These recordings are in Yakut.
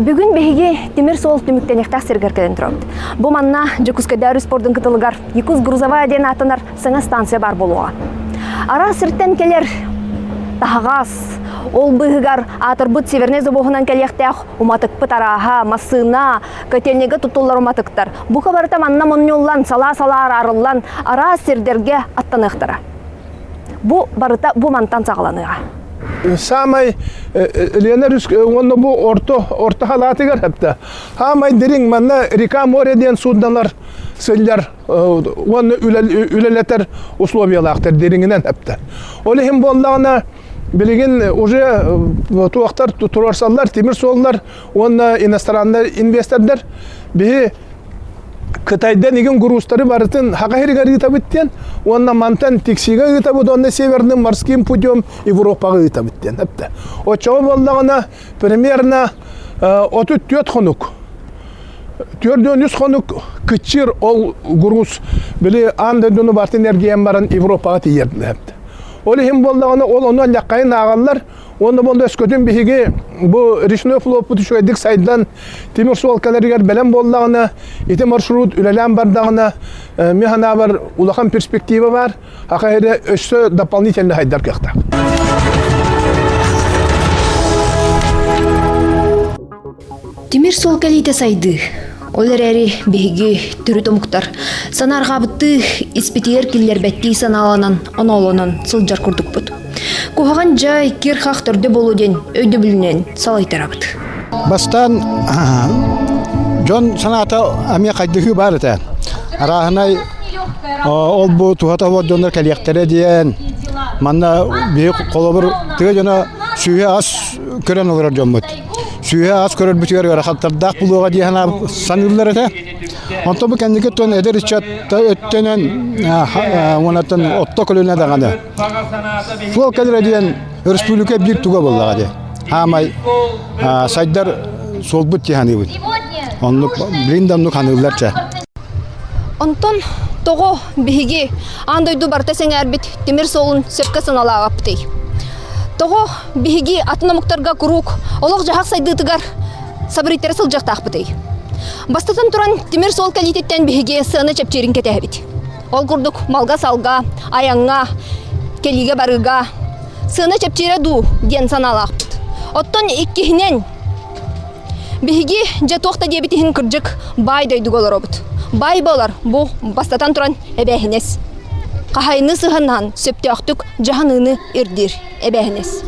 Бүгүн биһиги тимир суол түмүктэниэхтээх сиригэр кэлэн турабыт. Бу манна Дьокуускайдааҕы спордун кытылыгар Якутск грузовая диэн ааттанар саҥа станция баар буолуоҕа. Араас сиртэн кэлэр таһаҕас, ол быыһыгар аатырбыт Севернай Забоһунан кэлиэхтээх уматыкпыт арааһа, массыына, котельныйга туттуллар уматыктар. Бука барыта манна мунньуллан, салаа-салаа араарыллан, араас сирдэргэ аттаныахтара. Бу барыта бу мантан саҕаланыаҕа. Саамай Лена уонна бу орто орто халаатыгар хапта. Хаамай дириҥ манна река море диэн судналар сыллар уонна үлэлэтэр условиялаахтар дириҥинэн хапта. Ол иһин буоллаҕына билигин уже туохтар туруорсаллар тимир суоллар уонна иностраннар инвестордар биһи Кытайдан игин грузтары барытын Хака сиригэр ыытабыт диэн уонна мантан Тиксигэ ыытабыт уонна Северным морским путем Европаҕа ыытабыт диэн эптэ. Оччоҕо буоллаҕына примерно 34 хонук 43 хонук кыччыыр ол груз били аан дойдуну барытын эргийэн баран Европаҕа тиийэр эптэ. Ол иһин буоллаҕына ол ону ляккайын ааҕаллар Уонна буолла өскөтүн биһиги бу речной флоппут үчүгэйдик сайдан тимир суол кэлэригэр бэлэм буоллаҕына, ити маршрут үлэлээн бардаҕына, мин санаабар улахан перспектива баар, аха эрэ өссө дополнительно сайдар кыахтаах. Тимир суол кэлиитэ сайдыы. Ол эрээри биһиги төрүт омуктар санаарҕаабыттыы, испитигэр киллэрбэттии санааланан, оноолонон сылдьар курдукпут. Куһаҕан дьай, кир-хах төрдө буолуо диэн өйдөбүлүнэн салайтарабыт. Бастаан дьон санаата эмиэ хайдыһыы баар этэ. Арааһынай ол бу туһата олор дьоннор кэлиэхтэрэ диэн манна биһи холобур тыа дьоно сүүһэ ас көрөн олорор дьоммут. Сүүһэ ас көрөрбүтүгэр ыарахаттардаах булуоҕа дии саныыллар этэ. Онтон бу кэнники тон эдэр ыччат өттөнөн уонаттан отто көлүнэ даҕаны Суол кэлэрэ диэн өрөспүүбүлүкэ биир туга буоллаҕа дии. Хаамай сайдар суолбут дии саныыбын. Оннук билин да оннук саныыллар чэ. Онтон тоҕо биһиги аан дойду барыта сэҥээрбит тимир суолун сөпкө сыаналаабаппытый? Тоҕо биһиги атын омуктарга куруук олох-дьаһах сайдыытыгар сабырыйтара сылдьыахтаахпытый? Бастатан туран, тимир суол кэлиититтэн биһиги сыана чэпчиирин кэтэһэбит. Ол курдук малга-салга, айаҥҥа, кэлиигэ-барыыга сыана чэпчиирэ дуу диэн санаалаахпыт. Оттон иккиһинэн, биһиги дьэ туох да диэбит иһин кырдьык баай дойдуга олоробут. Баай буолар бу бастатан туран эбээһинэс. Хаһайыны сыһаннаһан сөптөөхтүк дьаһаныыны ирдиир эбээһинэс.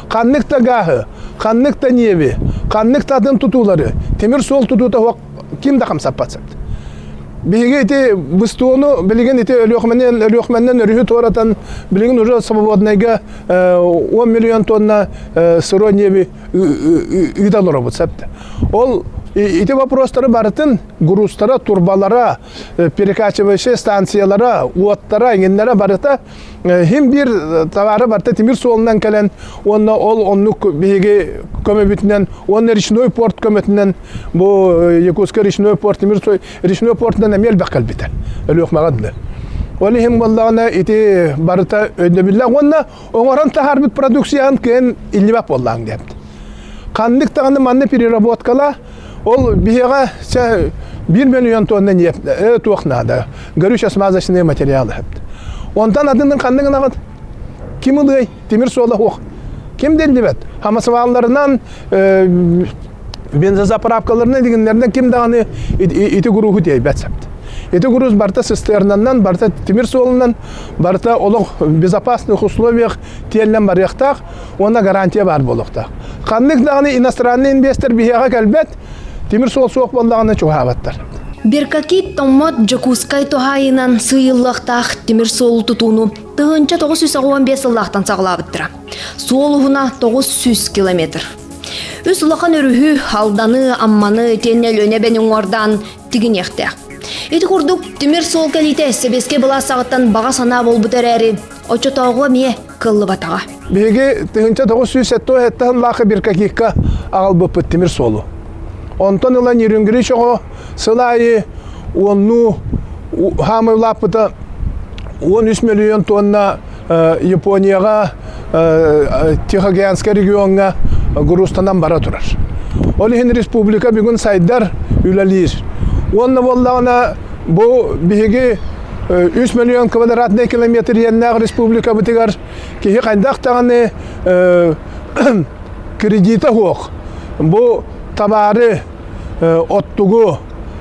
Ханнык да гааһы, ханнык да ньиэби, ханнык да атын тутуулары тимир суол тутуута суох ким да хамсаппат сөп. Биһиги ити быстууну билигин ити Өлүөхүмэнэн Өлүөхүмэннэн өрүһү туоратан билигин уже свободнайга 10 миллион тонна сырой ньиэби ыыта олоробут сөп. Ол ити вопростары барытын грузтара, турбалара, перекачивающие станциялара, уоттара, иҥиннэрэ барыта Хим биир товары барыта тимир суолунан кэлэн уонна ол оннук биһиги көмөбүтүнэн уонна речной порт көмөтүнэн бу Якутскай речной порт тимир речной портунан эмиэ элбэх кэлбитэ Өлүөхмэҕэ дылы. Ол иһин буоллаҕына ити барыта өйдөбүллээх уонна оҥорон таһаарбыт продукцияҕын кыайан иллибэт буоллаҕыҥ диэбит. Ханнык даҕаны манна переработкала ол биһиэхэ чэ 1 миллион тонна нефть туох наада горюче-смазочные материалы Онтон атынын ханнык гынаҕыт? Ким ылыай? Тимир суола суох. Ким деллибэт? Хамасвалларынан бензозаправкаларынан дигиннэринэн ким даҕаны ити груһу тиэйбэт сапт. Ити груз барыта цистернанан, барыта тимир суолунан, барыта олох безопасных условиях тиэллэн барыахтаах уонна гарантия баар буолуохтаах. Ханнык даҕаны иностранный инвестор биһиэхэ кэлбэт, тимир суол суох буоллаҕына чугаһаабаттар. Беркакит Томмот Дьокуускай туһаайынан сыыйыллыахтаах тимир суолу тутууну 1995 сыллаахтан саҕалаабыттара. Суол уһуна 900 километр. Үс улахан өрүһү, Алданы, Амманы итиэннэ Өлүөнэ эбэни уҥуордаан тигиниэхтээх. Ити курдук тимир суол кэлиитэ сэбиэскэй былаас саҕаттан баҕа санаа буолбут эрээри, оччотооҕу эмиэ кыллыбатаҕа. Биһиги 1977 сыллаахы Беркакикка аҕалбыппыт тимир суолу. Онтон ыла Нерюнгри чоҕо сыл аайы уоннуу хаамай улааппыта 13 миллион тонна Японияҕа Тихоокеанскай региоҥҥа грузтанан бара турар. Ол иһин республика бүгүн сайдар, үлэлиир. Уонна буоллаҕына бу биһиги 3 миллион квадратный километр иэннээх республикабытыгар киһи хайдах даҕаны кредита суох. Бу табаары, оттугу,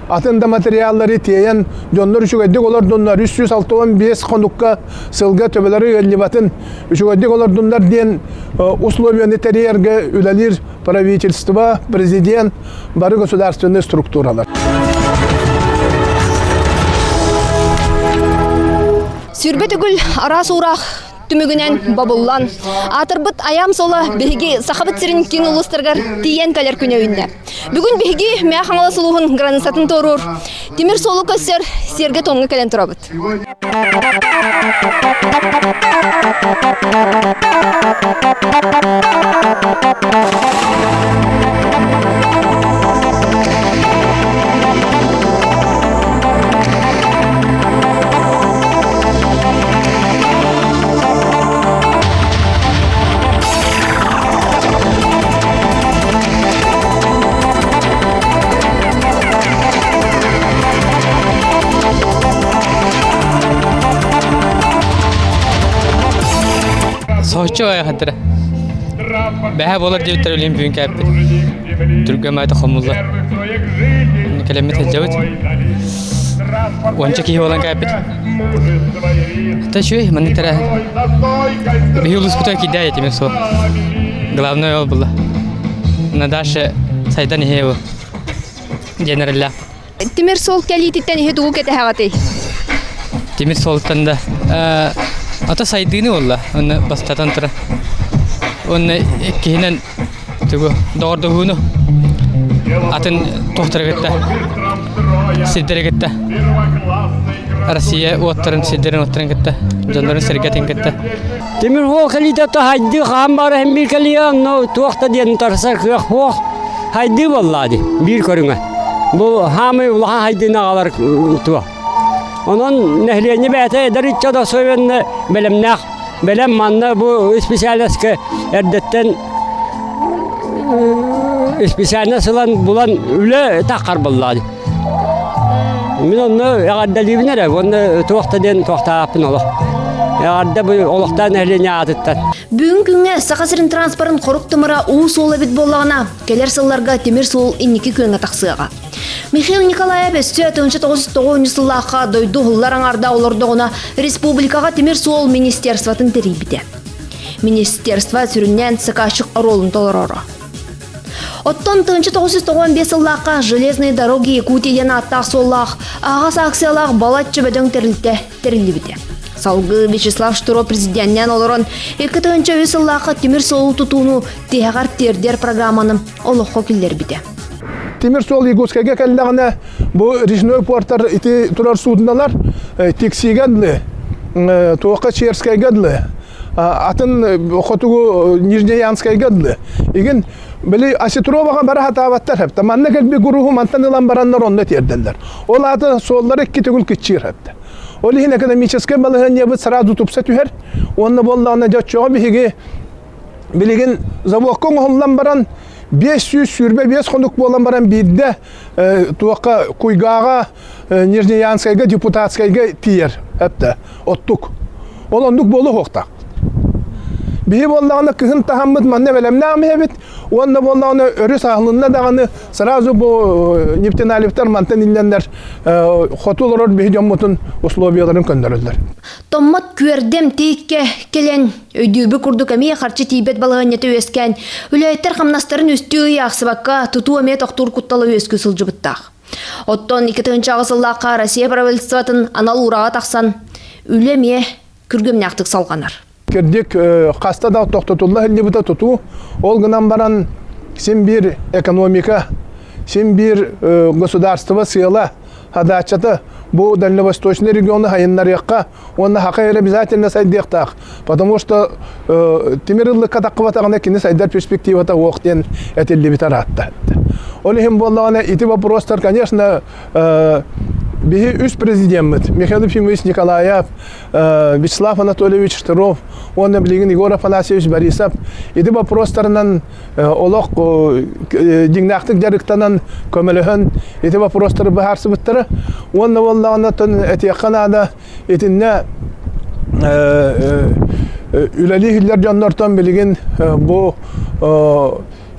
атын да материаллары тиэйэн дьоннор үчүгэйдик олордуннар 365 хонукка сылга төбөлөрү ыаллыбатын үчүгэйдик олордуннар диэн условияны тэрийэргэ үлэлиир правительство, президент, бары государственные структуралар. Сүрбэ төгүл араас уураах түмүгүнэн бобуллан, аатырбыт айаам суола биһиги Сахабыт сирин киин улуустарыгар тиийэн кэлэр күнэ үүннэ. Бүгүн биһиги Мэҥэ Хаҥалас улууһун границатын туоруур тимир суолу көссөр сиэргэ-туомҥа кэлэн турабыт. Соһуччу айахаттара. Бэһэ буолар диэбиттэр өлүн бүгүн кээппит. Түргэн баайта хомулла. Кэлэммит сылдьабыт. Уонча киһи буолан кээппит. Та үчүгэй, маннык тэрээһин. Биһи улууспутугар киирдэ этимин суох. Главное ол булла. На дальше сайдан иһиэ бу. Диэн эрэллээх. Тимир суол кэлиититтэн иһи тугу кэтэһэҕитий? Тимир суолтан да ата сайдыыны буолла. Онно бастатан тура. Онно иккиһинэн тугу доҕордоһууну атын туохтары кытта сирдэри кытта Россия уоттарын сирдэрин уоттарын кытта дьоннорун сэргэтин кытта Тимир суол кэлиитэ хайдыы хаан баара иһин биир кэлиэ онно туох да диэн утарсар кыах суох хайдыы буоллаа дии биир көрүҥэ бу хаамай улахан хайдыыны аҕалар туох онон нэһилиэнньэ бэйэтэ эдэр ыччат особенно бэлэмнээх Бэлэм манна бу специальноска эрдэттэн специальность ылан булан үлэ таххар буоллаҕа. Мин онно эҕэрдэлиибин эрэ уонна туох да диэн туохтаахпын олох. Эҕэрдэ бу олохтоох нэһилиэнньэ аатыттан. Бүгүн күҥҥэ Саха сирин транспорын хорук тымыра уу суол эбит буоллаҕына, кэлэр сылларга тимир суол инники күөҥҥэ тахсыаҕа. Михаил Николаев өссө 1909 сыллаахха дойду уһуллар аҥаарда олордоҕуна республикаҕа тимир суол министерствотын тэрийбитэ. Министерство сүрүннээн заказчик оруолун толороро. Оттон 1995 сыллаахха «Железные дороги Якутии» диэн ааттаах суоллаах аһаҕас акциялаах балачча бөдөҥ тэрилтэ тэриллибитэ. Салгыы Вячеслав Штыро президеннээн олорон 2003 сыллаахха тимир суолу тутууну тиһэҕэр тиэрдэр программаны олоххо киллэрбитэ. Тимир суол Якутскайга кэллэҕинэ бу речной портар ити турар суудуналар Тиксигэ дылы, туохха Черскайга дылы, атын хотугу Нижнеянскайга дылы. Игин били Осетроваҕа бара сатаабаттар хэптэ. Манна кэлби гуруһу мантан ылан бараннар онно тиэрдэллэр. Ол аата суоллары икки төгүл кыччыыр хэптэ. Ол иһин экономическай балаһыанньабыт сразу тупса түһэр. Уонна буоллаҕына дьэ оччоҕо биһиги Билигин заводка оҥоһуллан баран 525 хонук буолан баран биирдэ туохха Куйгааҕа Нижнеянскайга Депутатскайга тиийэр эптэ оттук. Ол оннук буолуохтаах. Биһи буоллаҕына кыһын таһаммыт манна бэлэмнээх эбит уонна буоллаҕына өрүс аһылынна даҕаны сразу бу нефтеналивтар мантан иннэннэр хоту олорор биһи дьоммутун условияларын көннөрөллөр. Томмот күөрдэм тииккэ кэлэн Өйдүүрбүт курдук эмиэ харчы тиийбэт балаһыанньата үөскээн, үлэһиттэр хамнастарын үстүү ый аахсыбакка, тутуу эмиэ тохтуур куттала үөскүү сылдьыбыттаах. Оттон 2000 сыллаахха Россия правительствотын анал уураҕа тахсан, үлэ эмиэ күргүөмнээхтик салҕанар. Кырдьык, хаста да тохтотулла сылдьыбыта тутуу. Ол гынан баран син биир экономика, син биир государство сыала, хадааччата бу дальневосточный региону хайыннарыахха уонна хака эрэ обязательно сайдыахтаах, потому что тимир ыллыкка таххыбатаҕына кини сайдар перспективата уох диэн этиллибит араатта. Ол иһин буоллаҕына ити вопростар, конечно, Биһи үс президеммит Михаил Ефимович Николаев, Вячеслав Анатольевич Штыров уонна билигин Егор Афанасьевич Борисов ити боппуруостарынан олох дьиҥнээхтик дьарыктанан көмөлөһөн ити боппуруостары быһаарсыбыттара. Уонна буоллаҕына этиэххэ наада итиннэ үлэлии иһиллэр дьоннортон билигин бу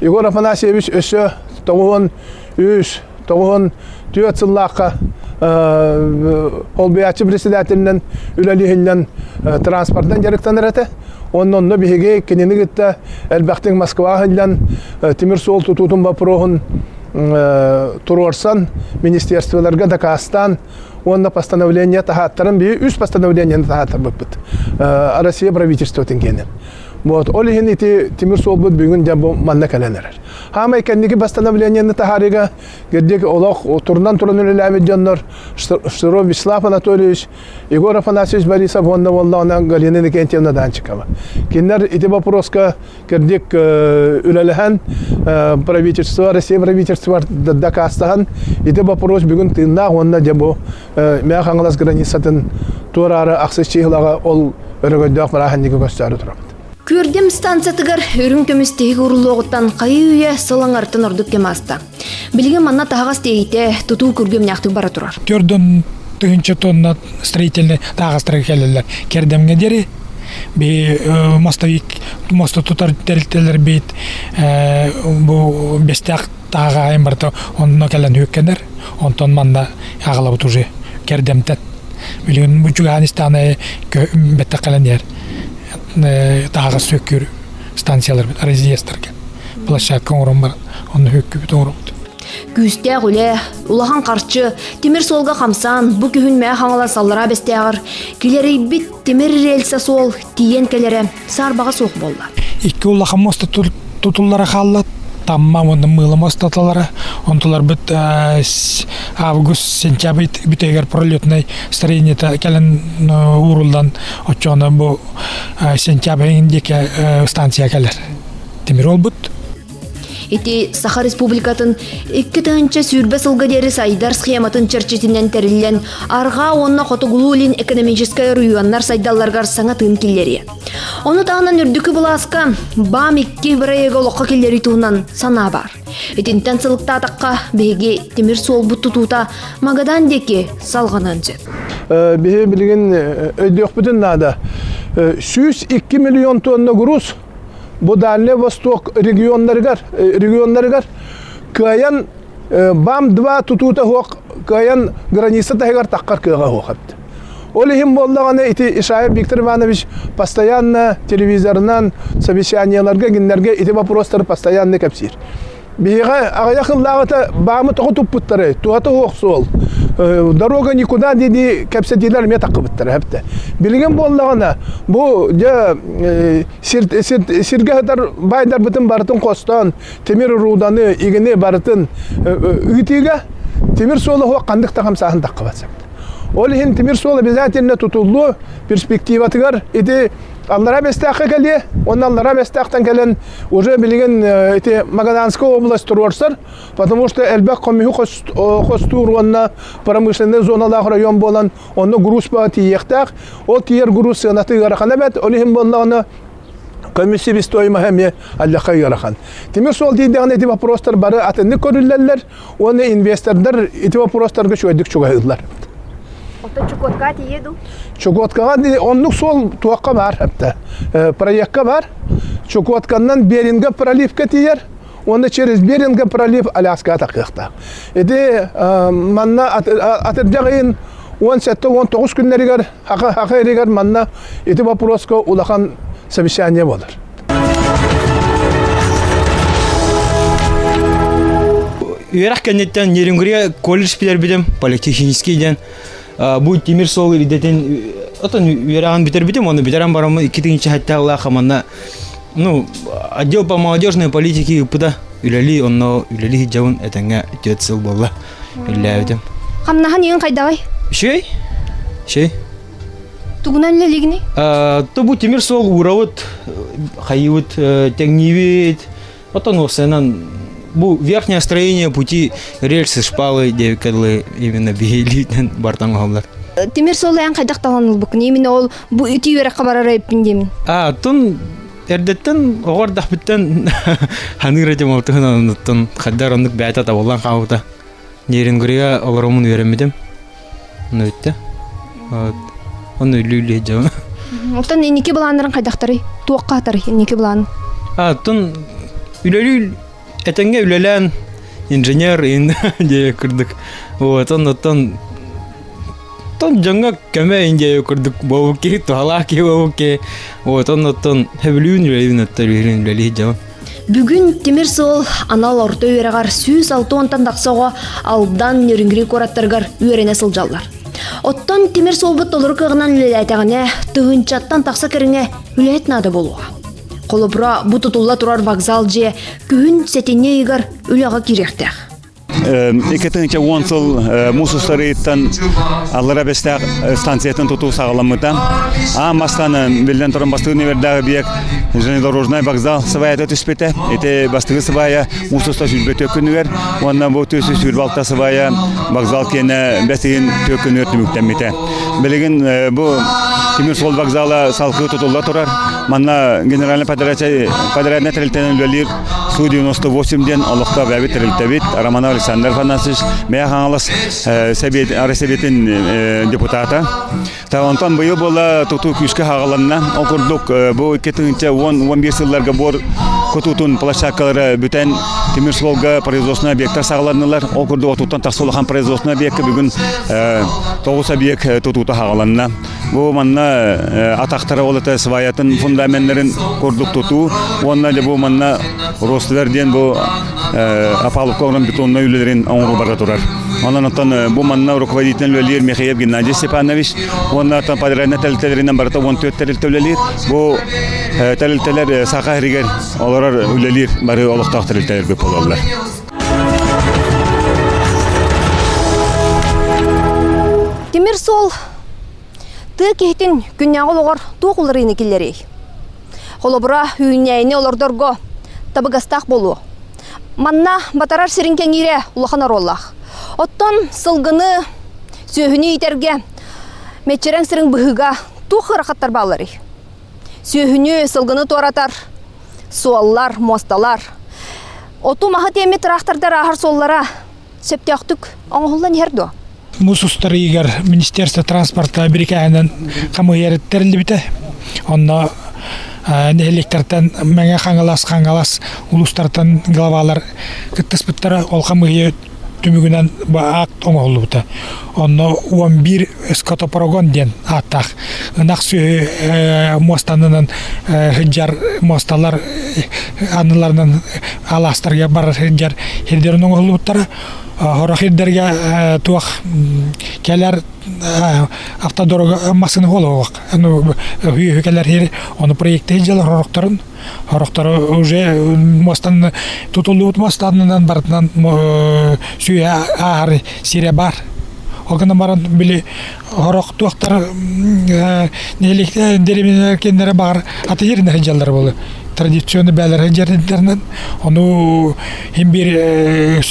Егор Афанасьевич өссө 93 94 сыллаахха олбуйааччы председателинэн үлэлиһиннэн транспортынан дьарыктанар этэ. Онно онно биһиги кинини кытта элбэхтик Москваҕа сылдьан тимир суол тутуутун боппуруоһун туруорсан, министерстволарга дакаастаан уонна постановление таһааттаран биһи үс постановлениены таһааттарбыппыт Россия правительствотын киэнин. Вот, ол иһин ити тимир суолбут бүгүн дьэ бу манна кэлэн эрэр. Хаамай кэнники постановлениены таһаарыыга кирдик олох турунан туран үлэлээбит дьоннор Штыров Вячеслав Анатольевич, Егор Афанасьевич Борисов уонна уонна Галина Иннокентьевна Данчикова. Кинилэр ити вопроска кирдик үлэлэһэн правительство, Россия правительство дакаастаһан ити вопрос бүгүн тыыннаах уонна дьэ бу Мэҥэ Хаҥалас границатын туораары ахсыс чыһылаҕа ол өрөгөйдөөх бырааһынньыгы көстөөрү турабыт. Күөрдэм станциятыгар үрүҥ көмүс тиһик ууруллуоҕуттан хайыы-үйэ сыл аҥарыттан ордук кэм ааста. Билигин манна таһаҕас тиэйиитэ, тутуу күргүөмнээхтик бара турар. Төрдөн тыһыынча тонна строительный таһаҕастарга кэлэллэр. Кэрдэмҥэ диэри би мостовик мосто тутар тэрилтэлэр бит бу бэстээх таһаҕаһайын барыта онно кэлэн үөккэнэр. Онтон манна аҕалабыт уже кэрдэмтэн. Билигин бу чугаһаан истэҕинэ бэттэх кэлэн иһэр таһаҕас сүөккүүр станцияларбыт разъездтарга площадка оҥорон баран онно сүөккүүбүт оҥоробут. Күүстээх үлэ, улахан харчы, тимир суолга хамсаан, бу күһүн Мэҥэ Хаҥалас Аллараа Бэстээҕэр килэрийбит тимир рельсэ суол тиийэн кэлэрэ саарбаҕа суох буолла. Икки улахан муоста тутуллара хаалла. Тамма уонна Мыыла муостаталара. Онтуларбыт август, сентябрь бүтэгэр пролетнай строениета кэлэн ууруллан оччоҕуна бу сентябрь диэки станция кэлэр. Тимир олбут. Ити Саха Республикатын 2020 сылга диэри сайдар схематын чэрчитинэн тэриллэн, Арҕаа уонна Хотугулуу-Илин экономическай оройуоннар сайдалларыгар саҥа тыын киллэриэ. Ону таһынан үрдүкү былааска БАМ икки бырайыага олоххо киллэрии туһунан санаа баар. Итинтэн сылыктаатахха, биһиги тимир суолбут тутуута Магадан диэки салҕаныан сөп. Биһи билигин өйдүөхпүтүн наада. 102 миллион тонна груз бу Дальний Восток регионнарыгар регионнарыгар кыайан БАМ-2 тутуута суох кыайан граница таһыгар таххар кыаҕа суох эбит. Ол иһин буоллаҕына ити Ишаев Виктор Иванович постоянно телевизорынан совещаниеларга кинилэргэ ити вопростары постоянно кэпсиир. Биһиэхэ аҕыйах ыллааҕыта баамы тоҕо туппуттарай, туһата суох суол. Дорога никуда дии кэпсэтиилэр эмиэ таххыбыттара эбитэ. Билигин буоллаҕына бу дьэ сиргэ сытар баайдарбытын барытын хостоон тимир руданы, игини барытын ыытыыга тимир суола суох ханнык да хамсааһын таххыбат сөп. Ол иһин тимир суол обязательно тутуллуо перспективатыгар ити Аллараа Бэстээххэ кэлиэ, уонна Аллараа Бэстээхтэн кэлэн уже билигин ити Магаданская область туруорсар, потому что элбэх көмүһү хостуур уонна промышленный зоналаах район буолан, онно груз тиийиэхтээх. Ол тиийэр груз сыаната ыарахан эбэт, ол иһин буоллаҕына көмүс себестоимоһа эмиэ аллаха ыарахан. Тимир суол тиийдэҕинэ ити вопростар бары атыннык көрүллэллэр уонна инвестордар ити вопростарга үчүгэйдик чугаһыыллар. Оттон Чукоткаҕа тиийиэ дуу? Чукоткаҕа оннук суол туохха баар эптэ. Проекка бар. Чукотканнан Беринга проливка тиийэр. Уонна через Беринга пролив Аляскаҕа тахыахтаах. Ити манна атырдьах ыйын 17-19 күннэригэр Хаха иригэр манна ити вопроска улахан совещание болар. Үөрэх кэнниттэн Нерюнгри колледж бүтэрбитим, политехнический диэн. Бу тимир суол идэтин отон үөрэҕин бүтэрбитим, оны бүтэрэн бараммын икки тыһыынча сэттэ манна ну, отдел по молодежной политике ыыппыта үлэлии, онно үлэлии сылдьабын этэҥҥэ түөрт сыл буолла үлэлээбитим. Хамнаһын иһин хайдаҕай? Үчүгэй. Үчүгэй. Тугунан үлэлиигиний? То бу тимир суол уурабыт, хайыыбыт, тэҥниибит. Оттон уопсайынан. Бу верхнее строение пути рельсы шпалы диэбиккэ именно биһилиитинэн бартан оһоллар. Тимир суолу эн хайдах талан ылбыккын? Именно ол бу ити үөрэххэ барар эбиппин диэмин. А, оттон эрдэттэн оҕо эрдэхпиттэн ханыыр этим ол туһунан оннуттан хайдар оннук бэйэтэ табыллан хаалбыта. Нерюнгрига олоромун үөрэммитим. Ону бүттэ. Онно үлүү-үлүү дьон. Оттон инники былааннарын хайдахтарый? Туохха атарый инники былаан? А, оттон үлэлүү этэҥҥэ үлэлээн инженер диэ курдук. Вот, оннуттан тон дьоҥҥо көмө индия курдук буолбут киһи, туһалаах киһи буолбут киһи. Вот, оннуттан сөбүлүүн үлэлиин өттө үлэлии дьон. Бүгүн тимир суол анал орто үөрэҕэр 160-тан тахса оҕо Алдан, Нерюнгри куораттарыгар үөрэнэ сылдьаллар. Оттон тимир суолбут толору кыаҕынан үлэлээтэҕинэ, тыһыынчаттан тахса кэриҥэ үлэһит наада буолуоҕа. Холобура, бу тутулла турар вокзал дьиэ күһүн сэтинньи ыйыгар үлэҕэ киириэхтээх. 2010 сыл муус устарыйыттан Аллара Бэстээх станциятын тутуу саҕаламмыта. Аан бастаан биллэн туран бастыгы нүөмэрдээх объект железнодорожный вокзал сыбаайата түспүтэ. Ити бастыгы сыбаайа муус уста сүүрбэ күнүгэр уонна бу түс сүүрбэ алта сыбаайа вокзал киэнэ бэс ыйын түөрт күнүгэр түмүктэммитэ. Билигин бу тимир суол вокзала салгыы тутулла турар. Манна генеральный подрядный тэрилтэнэн үлэлиир Су-98 диэн олохтоох бэйэбит тэрилтэбит Романов Александр Афанасьевич Мэйэ Хаҥалас Сэбиэтин депутата. Онтон быйыл буола тутуу күүскэ хаҕаланна. Ол курдук бу 2010-11 сылларга буор кутуутун площадкалара бүтэн тимир суолга производственный объектар саҕаланнылар. Ол курдук отуттан тахса улахан производственный объекка бүгүн 9 объект тутуута хаҕаланна. Бу манна атахтара ол это сваятын фундаменнарын курдук тутуу уонна дьэ бу манна Ростовер диэн бу опалубка оҥорон бетоннай үлэлэрин оҥоруу бара турар. Онон оттон бу манна руководитель үлэлиир Михаил Геннадий Степанович уонна оттон подрядный тэрилтэлэринэн барыта 14 тэрилтэ үлэлиир. Бу тэрилтэлэр Саха сиригэр олорор үлэлиир бары олохтоох тэрилтэлэр буолаллар. Тимир суол тыа киһитин күннээҕи олоҕор туох уларыйыыны киллэрий? Холобура, үүнээйини олордорго табыгастаах буолуо. Манна батарар сирин кэҥиирэ улахан оруоллаах. Оттон сылгыны, сүөһүнү иитэргэ мэччирэҥ сирин быһыыга туох ыарахаттар баалларый? Сүөһүнү, сылгыны туоратар суоллар, муосталар. Оту-маһы тиэммит тыраахтардар ааһар суоллара сөптөөхтүк оҥоһуллан иһэр дуо? Муус устар ыйыгар Министерство транспорта бирикээһинэн хамыыһыйа тэриллибитэ. Онно нэһилиэктэртэн Мэҥэ Хаҥалас, Хаҥалас улуустартан главалар кыттыспыттара. Ол хамыыһыйа түмүгүнэн бу акт оҥоһуллубута. Онно 11 скотопрогон диэн ааттаах ынах сүөһү муостанынан сылдьар муосталар анныларынан алаастарга барар сылдьар сирдэрин оҥоһуллубуттара. Сорох сирдэргэ туох кэлэр автодорога массыына буолуох. Үһү кэлэр сир ону проекты дьылар сорохторун Сорохторо уже муостан тутуллубут муостанынан барытынан сүүһэ ааһар сирэ баар. Ол гынан баран били сорох туохтар нэһилиэктэр дэриэбинэлэр кэннэрэ баҕар атыйырына сылдьаллар буолуо. Традиционный бээлэр сылдьардарынан ону хин биир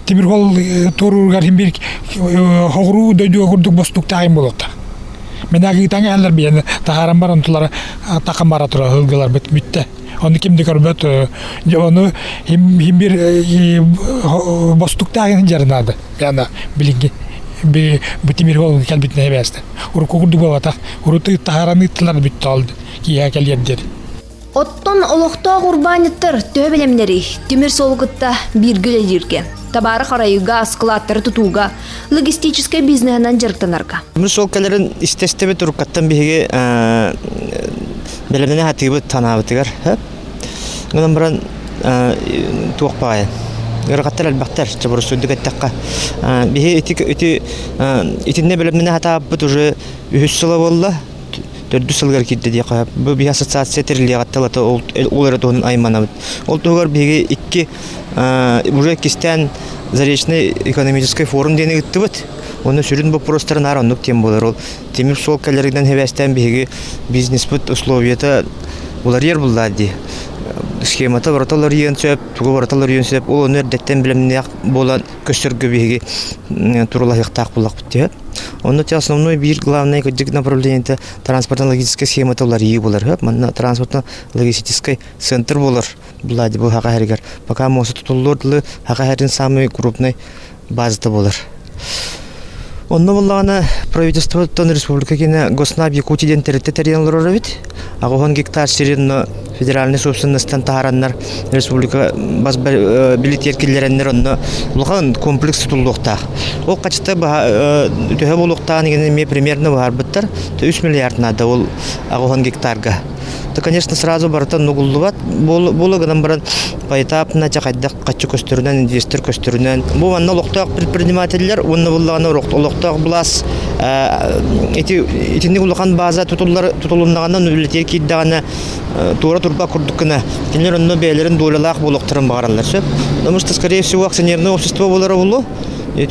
тимир хол туорууругар хин биир хоҕуруу дойдуга курдук бостуктаах буолуохтаах. Мен агыытаҥ эһэллэр биһиэнэ таһааран баран тулара тахан бара турар ылгыларбыт бүттэ. Ону ким да көрбөт. Ону хим бир бостуктааҕын дьарынаады. Яна билинги бу тимир ол кэлбитинэ эбээстэ. Урукку курдук буолбатах. Урут таһааран ыыттылар бүттэ ол киһи кэлиэр диэри. Оттон олохтоох урбаанньыттар төһө бэлэмнэрий? Тимир суолу кытта бииргэ үлэлииргэ, табаары харайыыга, ыскылааттары тутууга, логистическай бизнеһинэн дьарыктанарга. Тимир суол кэлэрин истэ-истэбит уруккаттан биһиги бэлэмнэнэ сатыыбыт санаабытыгар. Гынан баран туох баайа ыарахаттар элбэхтэр чобурусуйдук эттэххэ биһи ити ити итиннэ бэлэмнэнэ сатаабыт уже үһүс сыла буолла төрдүс сылыгар киирдэ диэххэ бу биһи ассоциация тэриллиэҕиттэн ылата ол эрэ туһунан айманабыт. Ол туһугар биһиги икки уже иккистээн Заречный экономический форум диэни ыыттыбыт. Онно сүрүн боппуруостара наар оннук диэн буолар. Ол тимир суол кэлэринэн хэбээстээн биһиги бизнеспит условията уларыйар буллаа дии. схемата барыта уларыйыан сөп, тугу барыта уларыйыан сөп. Ол ону эрдэттэн бэлэмнээх буолан көстөргө биһиги турулаһыахтаах буоллахпыт диһэ. Онно те основной биир главный кырдьык направлениета транспортно-логистическай схемата уларыйыы буолар. Манна транспортно-логистическай центр буолар Влади бу Хаха һиригэр. Пока муоста тутуллуор дылы Хаха һирин самый крупный базата буолар. Онно буоллаҕына правительствоттан республика киинэ Госнаб Якутия диэн тэрилтэ тэрийэн олорор эбит. Аҕыһын гектар сирин федеральнай собственностан таһаараннар республика бас билитиэр киллэрэннэр онно улахан комплекс тутуллуохтаах. Ол хачыта төһө буолуохтааҕын игин эмиэ примерно быһаарбыттар. 3 миллиард наада ол аҕыһын гектарга. То, конечно, сразу барыта нугуллубат буола гынан баран поэтапно дьэ хайдах хаччы көстөрүнэн, инвестор көстөрүнэн. Бу манна олохтоох предпринимателлэр уонна буллаҕына олохтоох былаас ити итинник улахан база тутуллар тутулуннаҕына үлэтигэр киирдэҕинэ туора турба курдук гына кинилэр онно бэйэлэрин долялаах буолуохтарын баҕараллар сөп. Потому что, скорее всего, акционерное общество буолара буолуо.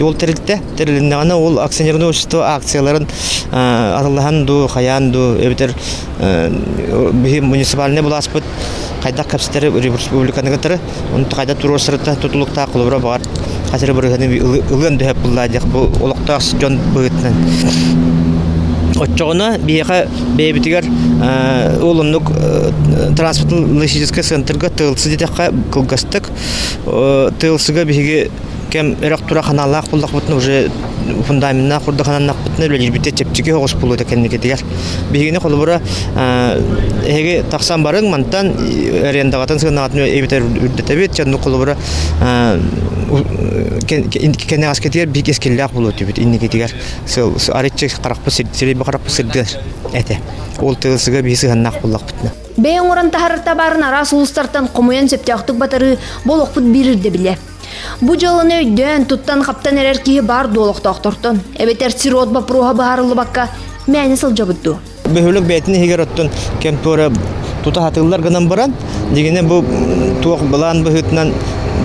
Ол тэрилтэ тэрилиннэҕинэ ол акционерное общество акцияларын атыллаһан дуу, хайаан дуу эбэтэр биһи муниципальнай былааспыт хайдах кэпсэтэр республиканы кытары онто хайда туруорсарыта тутулуктаах холобура баҕар хас эрэ бырыһыаны ылыан дөһөп буллаа диэх бу олохтоох дьон быһыытынан оччоҕуна биһиэхэ бэйэбитигэр ол оннук транспортно-логистическай центрга ТЛЦ диэтэххэ кылгастык ТЛЦга биһиги кэм өрөх тура ханаалаах буллахпытына уже фундаменнаах курдук хананнахпытына үлэлиирбитэ чэпчэки соҕус буолуо кэнникитигэр биһигини холобура эһиги тахсан барыҥ мантан арендаҕытын сыанаҕытын эбэтэр үрдэтэбит дьэ оннук холобура кэнэҕэскитигэр биһиги эскиллээх буолуо этибит инникитигэр арыччы харахпыт сирэйбит харахпыт сырдыар этэ ол тылсыга биһи сыһаннаах буоллахпытына Бэйэ оҥорон таһарар табаарын араас улуустартан хомуйан сөптөөхтүк батарыы бу олохпут биир ирдэбилэ. Бу дьыаланы өйдөөн, туттан-хаптан эрэр киһи баар дуо олохтоохтортон? Эбэтэр сир-от боппуруоһа быһаарыллыбакка мээнэ сылдьабыт дуо? Бөһүөлэк бэйэтин иһигэр оттон кэмтуора тута хатыллар гынан баран, дьиҥинэ бу туох былаан быһыытынан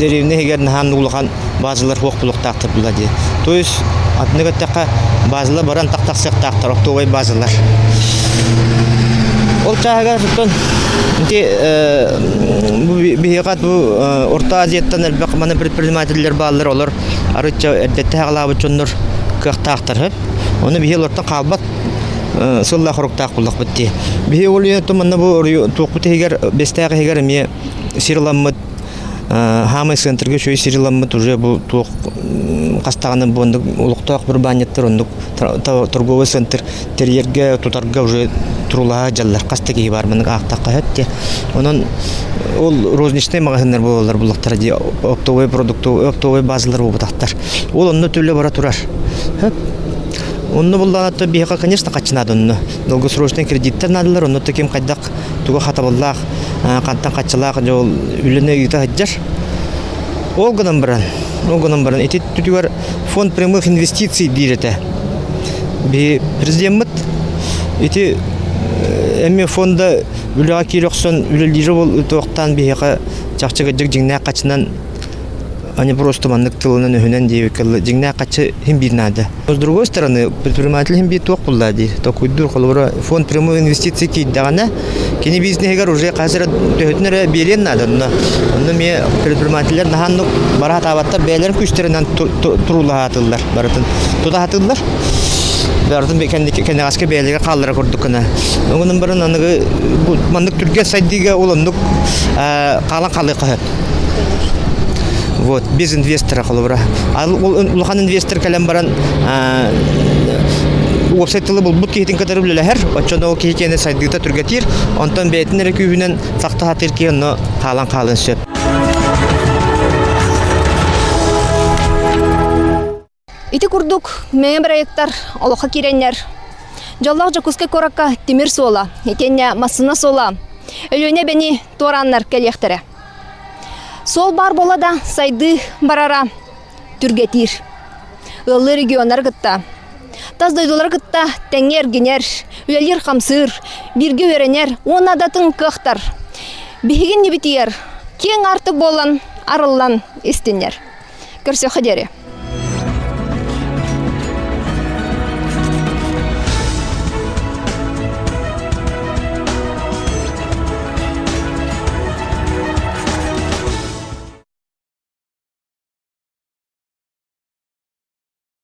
дэриэбинэ иһигэр наһаан улахан базалар суох буолуохтаахтар була дии. То есть атыннык эттэххэ базалар баран тахсыахтаахтар, оптовай базалар. Ол чааһыгар оттон ити бу биһиэхэ бу Орто Азияттан элбэх маны предпринимателлэр бааллар, олор арычча эрдэттэ хаалаабыт дьоннор кыахтаахтар. Ону биһи олортон хаалбат сыллаах хоруктаах буллахпыт дии. Биһи ол манна бу туохпут иһигэр, бэстээх иһигэр эмиэ сир ыламмыт Хаамай центрга үчүгэй сир ыламмыт уже бу туох хастаҕына бу оннук олохтоох урбаанньыттар оннук торговый центр тэрийэргэ тутарга уже турулаһа дьаллар хас да киһи бар маннык аахтахха сөп Онон ол розничный маҕаһыыннар буолаллар буллахтара дии оптовый продуктовый оптовый базалар буолбатахтар. Ол онно төлө бара турар. Онно буллаҕына биһиэхэ конечно хаччы наада онно. Долгосрочный кредиттэр наадалар онно ким хайдах туга хатабыллаах, хантан хаччылаах дьэ ол үлэни ыыта сылдьар. Ол гынан баран, ол гынан баран ити түтүгэр фонд прямых инвестиций диир этэ. Биһи президеммит ити эмиэ фонда үлэҕэ киирэ охсон үлэлиирэ ол туохтаан биһиэхэ чахчы кырдьык дьиҥнээх хаччынан они просто маннык тылынан өһүнэн диэбиккэ дьиҥнээх хаччы иһин биир наада. С другой стороны, предприниматель иһин биир туох булла дии. Токуйдуур холобура фонд прямой инвестиции киирдэҕинэ, кини бизнеһигэр уже хас эрэ төһөтүн эрэ биэриэн наада. Онно онно эмиэ предпринимателлэр наһааннык бара сатаабаттар, бэйэлэрин күүстэринэн туруулаһаатыллар барытын тутаһатыллар. Барытын кэнэҕэскэ бэйэлэригэр хааллара курдук гына. Онон баран аныгы маннык түргэн сайдыыга ол оннук хаалан хаалыахха сөп. Вот, без инвестора холобура. Улахан инвестор кэлэн баран уопсай тылы булбут киһитин кытары үлэлэһэр, оччоно ол киһи киэнэ сайдыыта түргэтиир, онтон бэйэтин эрэ күүһүнэн сахта сатыыр киһи онно хаалан хаалыан сөп. Ити курдук мэҥэ бырайыактар олоххо киирэннэр, дьоллоох Дьокуускай куоракка тимир суола, итиэннэ массыына суола Өлүөнэ эбэни туорааннар кэлиэхтэрэ. Суол баар буолла да сайдыы барара түргэтиир. Ыаллыы регионнары кытта, тас дойдулары кытта тэҥҥэ эргинэр, үлэлиир-хамсыыр, бииргэ үөрэнэр уонна да атын кыахтар биһигин нибитигэр киэҥ аартык буолан арыллан истиннэр. Көрсүөххэ диэри.